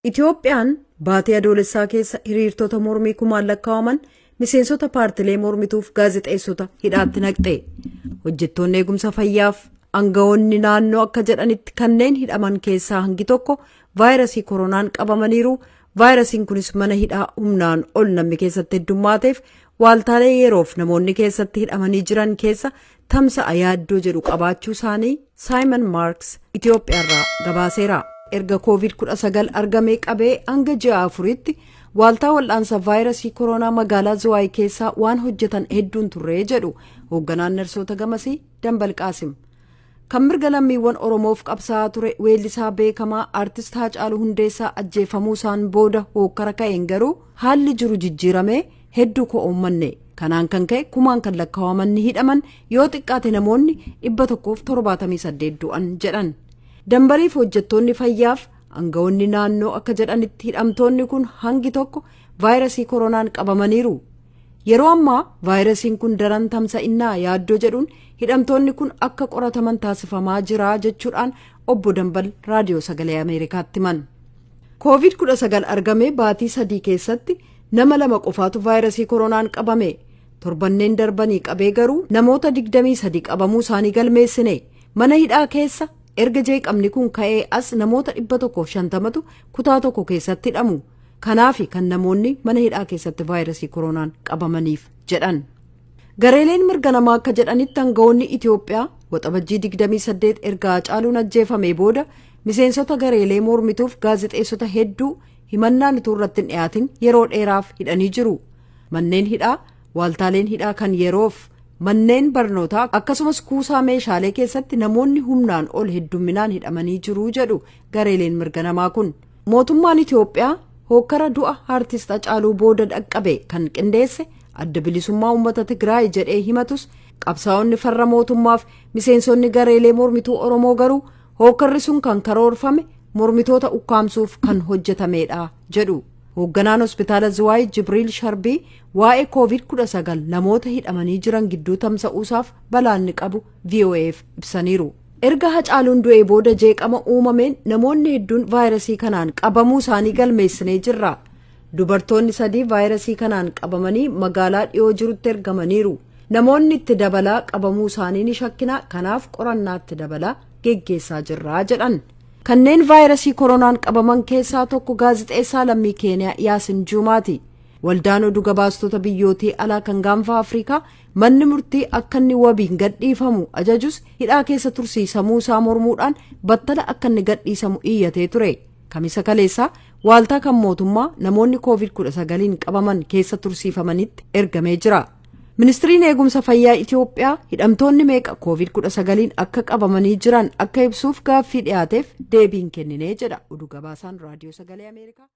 Itoophiyaan baatee Adoolessaa keessa hiriirtota mormii kumaan lakkaa'aman, miseensota paartilee mormituuf gaazexeessota hidhaatti naqxe. Hojjettoonni eegumsa fayyaaf aangawoonni naannoo akka jedhanitti, kanneen hidhaman keessaa hangi tokko vaayirasii koronaan qabamaniiru. Vaayirasiin kunis mana hidhaa humnaan ol namni keessatti heddummaateef waaltaalee yeroof namoonni keessatti hidhamanii jiran keessa tamsa'a yaaddoo jedhu qabaachuu isaanii Saayimon Maarks Itoophiyaarraa gabaaseera. Erga COVID-19 argamee qabee hanga ji'a 4tti waaltaa wal'aansa vaayirasii koronaa magaalaa Zuwaay keessaa waan hojjetan hedduun turree jedhu hoogganaan narsoota gamasii Dambal Qaasim. Kan mirga lammiiwwan Oromoof qabsaa'aa ture weellisaa beekamaa Aartist Haacaaluu Hundeessaa ajjeefamuu isaan booda hookkara ka'een garuu haalli jiru jijjiiramee hedduu ko'oommanne. Kanaan kan ka'e kumaan kan lakkaa'aman ni hidhaman, yoo xiqqaate namoonni 178 du'an jedhan. Dambaliif hojjettoonni fayyaaf aangawoonni naannoo akka jedhanitti, hidhamtoonni kun hangi tokko vaayirasii koronaan qabamaniiru. Yeroo ammaa vaayirasiin kun daran tamsa'innaa yaaddoo jedhuun hidhamtoonni kun akka qorataman taasifamaa jira jechuudhaan obbo Dambal Raadiyoo Sagalee Ameerikaatti himan. COVID-19 argamee baatii 3 keessatti nama lama qofaatu vaayirasii koronaan qabame. Torbanneen darbanii qabee garuu namoota 23 qabamuu isaanii galmeessine. Mana hidhaa keessa erga jeeqamni kun ka'ee as namoota 150tu kutaa tokko keessatti hidhamu. Kanaafi kan namoonni mana hidhaa keessatti vaayirasii koronaan qabamaniif jedhan. Gareeleen mirga namaa akka jedhanitti, aangawoonni Itiyoophiyaa Waxabajjii 28 erga Hacaaluun ajjeefamee booda miseensota gareelee mormituuf gaazexeessota hedduu himannaan utuu irratti hin dhiyaatin yeroo dheeraaf hidhanii jiru. Manneen hidhaa, waaltaaleen hidhaa kan yeroof, manneen barnootaa akkasumas kuusaa meeshaalee keessatti namoonni humnaan ol heddumminaan hidhamanii jiru jedhu gareeleen mirga namaa kun. Mootummaan Itiyoophiyaa hookkara du'a aartist Hacaaluu booda dhaqqabe kan qindeesse Adda Bilisummaa Uummata Tigraay jedhee himatus, qabsaa'onni farra mootummaaf miseensonni gareelee mormituu Oromoo garuu hookkarri sun kan karoorfame mormitoota ukkaamsuuf kan hojjetamedha jedhu. Hoogganaan hospitaala Zuwaay Jibriil Sharbii waa'ee COVID-19 namoota hidhamanii jiran gidduu tamsa'uusaaf balaanni qabu VOAf ibsaniiru. Erga Hacaaluun du'ee booda jeeqama uumameen namoonni hedduun vaayirasii kanaan qabamuu isaanii galmeessinee jirra. Dubartoonni sadii vaayirasii kanaan qabamanii magaalaa dhiyoo jirutti ergamaniiru. Namoonni itti dabalaa qabamuu isaanii ni shakkina, kanaaf qorannaatti dabalaa geggeessaa jirra jedhan. Kanneen vaayirasii koronaan qabaman keessaa tokko gaazixeessaa lammii Keeniyaa Yaasin Juumaati. Waldaan oduu gabaastota biyyootii alaa kan Gaanfa Afrikaa manni murtii akka inni wabiin gadhiifamu ajajus hidhaa keessa tursiisamuu isaa mormuudhaan battala akka inni gadhiisamu iyyatee ture. Kamisa kaleessaa waaltaa kan mootummaa namoonni COVID-19 qabaman keessa tursiifamanitti ergamee jira. Ministiriin eegumsa fayyaa Itiyoophiyaa hidhamtoonni meeqa COVID-19 akka qabamanii jiran akka ibsuuf gaaffii dhiyaateef deebiin kenninee jedha oduu gabaasaan Raadiyoo Sagalee Ameerikaa.